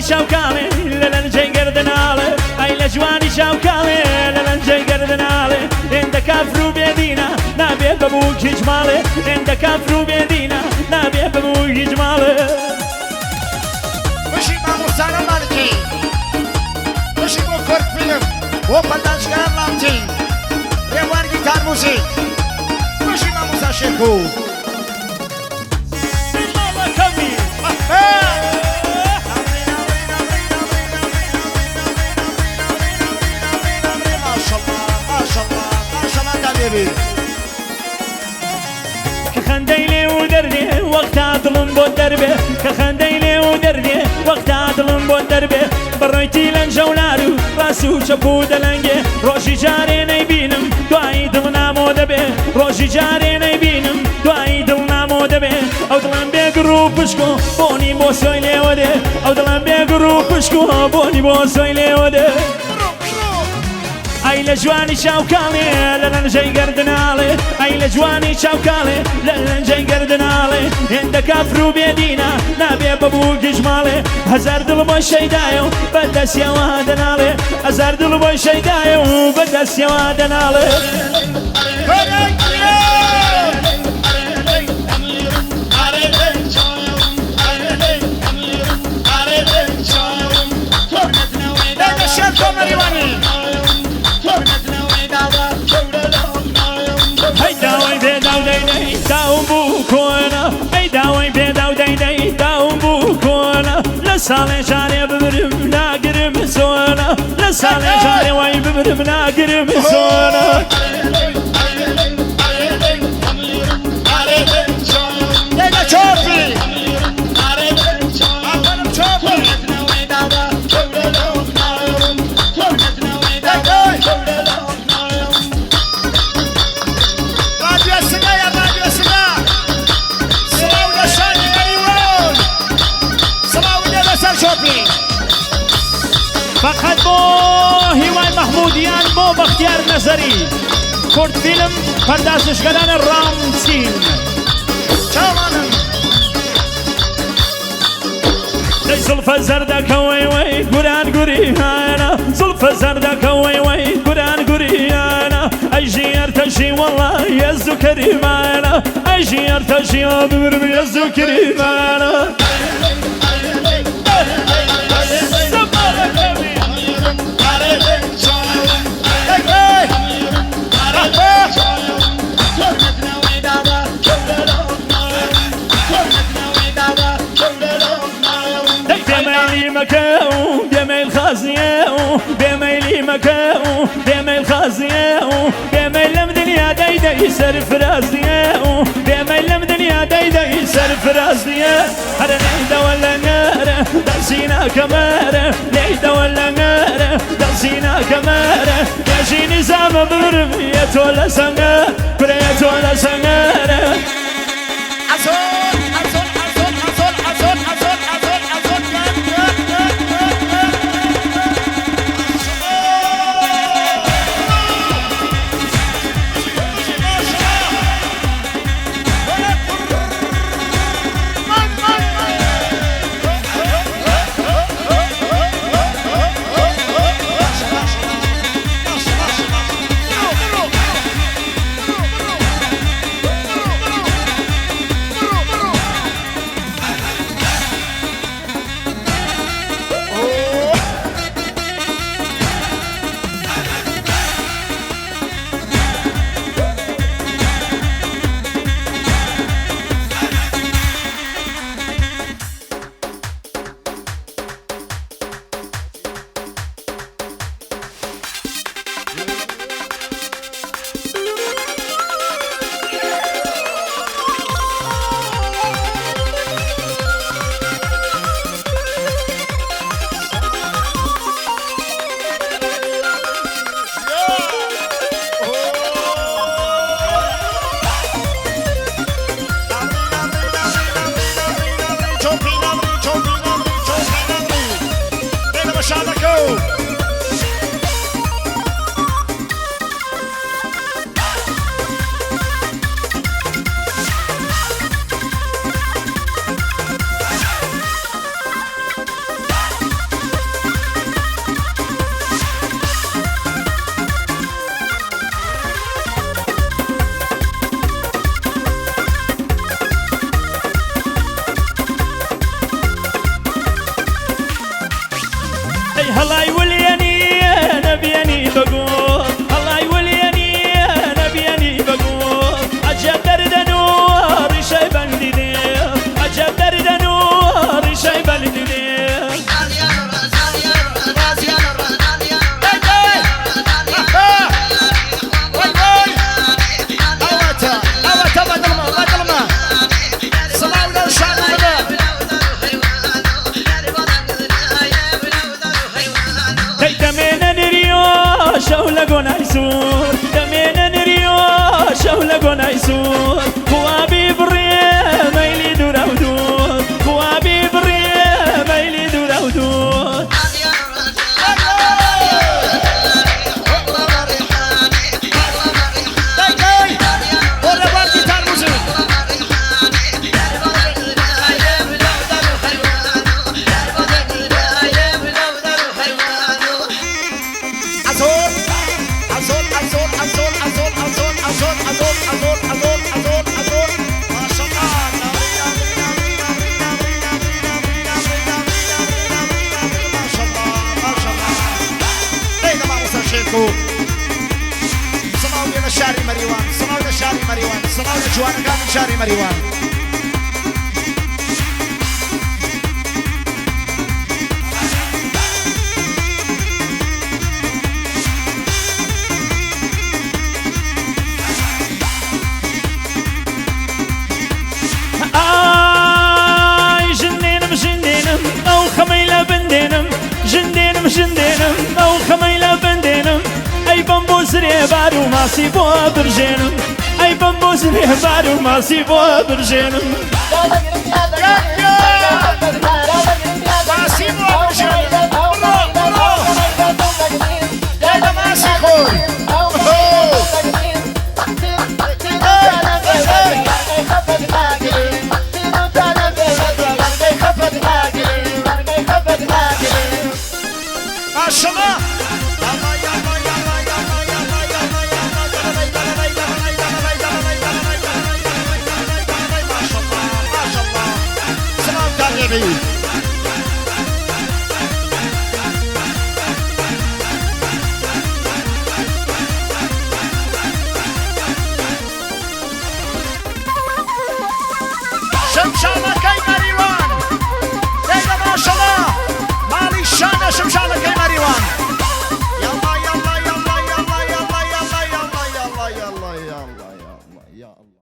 چاوکاڵێ لە لەنجەی گەردناڵێ، ئەی لە جوانی چاوکاڵێ لە لەنجەی گەردناڵێ، هێندە کافر و بێدینە نابێ بە بووک هیچ ماڵێ، هێندە کافر و بێدینە نابێ بە بووک هیچ ماڵێ. بژی مامۆستانە مالکی، بژی بۆ کورد فیلم، بۆ پەرداچکار ڕامتین، ڕێوار گیتار موزیک، بژی مامۆستا شێرکۆ. کە خەندەی لێ و دەردێ وەختا دڵم بۆ دەربێ، کە خەندەی لێ و دەردێ وەختا دڵم بۆ دەربێ، بەڕۆیتی لەنجەولار و ڕاست و چەپ و دەلەنگێ، ڕۆژی جارێ نەیبینم دوایی دڵ نامۆ دەبێ، ڕۆژی جارێ نەیبینم دوایی دڵ نامۆ دەبێ، ئەو دڵم بێ گڕ و پشک و بۆنی بۆ سۆی لێوە دێ، ئەو دڵم بێ گڕ و پشک و بۆنی بۆ سۆی لێوە دێ. ئەی لە جوانی چاوکاڵێ لە لەنجەی گەردناڵێ، ئەی لە جوانی چاوکاڵێ لە لەنجەی گەردناڵێ، هێندە کافر و بێدینە نابێ بە بووکیش ماڵێ، هەزار دڵ بۆی شەیدایە و بە دەستیەوە دەناڵێ، هەزار دڵ بۆی شەیدایە و بە دەستیەوە دەناڵێ. هەی داوای بێداو دەی دەی داوم بوو کۆنە، ئەی داوای بێداو دەی دەی داوم بوو کۆنە، لە ساڵێ جارێ بمرم ناگرم زۆنە، لە ساڵێ جارێ وای بمرم ناگرم زۆنە. فقط بۆ هیوای مەحمودیان، بۆ بەختیار نەزەری، کورد فیلم، پەردازشگەرانە ڕامسین. چاوانم. دەی زڵفە زەردەکە وەی وەی گوران گوریانە، زڵفە زەردەکە وەی وەی گوران گوریانە، ئەی ژیەر تەژی وەڵا یەز و کەریمانە، ئەی ژیەر تەژی بمرم یەز و کریمانە. بێمەیلی مەکە و بێمەیل خازیە و بێمەیلی مەکە و بێمەیل خازیە و بێمەیل لەم دنیا دەی دەی سەرفرازیە و بێمەیل لەم دنیا دەی دەی سەرفرازیە، هەرە لێیدەوە لە نەرە دەسینا کەمەرە، لێیدەوە لە نەرە دەسینا کەمەرە، یەژی نیزامە بمرم یە تۆ لە سەنگە کورە یە تۆ لە سەنگەرە. شاری مەریوان، سڵاو لە شاری مەریوان، سڵاو لە جوانەکانی شاری مەریوان. ئای ژن دێنم ژن دێنم ئەو خەمەی لە بن دێنم ژن دێنم ژن دێنم ئەو خەمەی لە بن دێنم ئەی بەم بۆ زرێبار و ماسی بۆ برژێنم ئەی بەم بۆ زرێبار و ماسی بۆ برژێنم. ماسی بۆ برژێنم. بڕۆ بڕۆ دایە ماسی خۆر. ماشەڵا. یاڵڵا یاڵڵا یاڵڵا یاڵڵا یاڵڵا یاڵڵا یاڵڵا دەڵەی دەڵەی دەڵەی دەڵەی دەڵەی دەڵەی دەڵەی دەڵەی دەڵەی دەڵەی ماشەڵا ماشەڵا. سڵاوتان لێبی. شمشاڵەکەی مەریوان دەیدە ماشەڵا ماڵی شانە شمشاڵەکەی مەریوان. یاڵڵا یاڵڵا یاڵڵا یاڵڵا یاڵڵا یاڵڵا یاڵڵا یاڵڵا یاڵڵا یاڵڵا یاڵڵا یاڵڵا.